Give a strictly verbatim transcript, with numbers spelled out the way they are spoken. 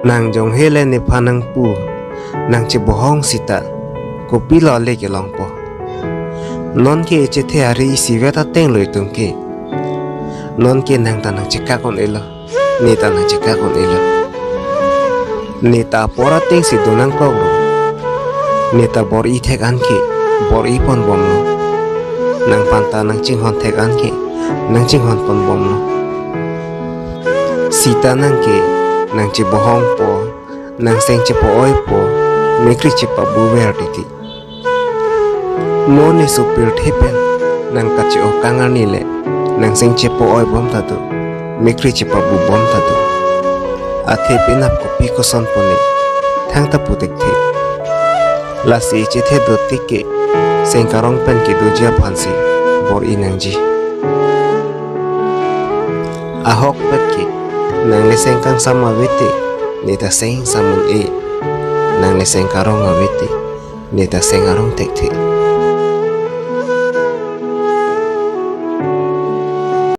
Nang jonghe le nephan nangpu, nang chebohong sita, kopilo ale kelongpo. Nonke echethe ari isivet atenglo itum ke. Nonke nang ta nang chekak un-elo, ne ta nang chekak un-elo. Ne ta apor atengsi do nangkoklo. Ne ta bor-i thek anke, bor-i ponbomlo. Nangphan ta nang chinghon thek anke, nang chinghon ponbomlo. Sita nangke, nang chebohongpo, nang seng chepo-oipo, mekri chepabuver titi. Mo ne sopirthe pen, nang kache-o kang arni le, nang seng chepo-oibom ta do, mekri chepabubom ta do. Athe penap kopi kosonpo ne, thangta pu thekthe. Lasi echethe do tik ke, seng karong pen kedoji aphansi, bor-i nangji. Ahokpet ke, nang le seng kangsam ave te, ne ta seng sam un-e. Nang le seng karong ave te, ne ta seng arong thekthe.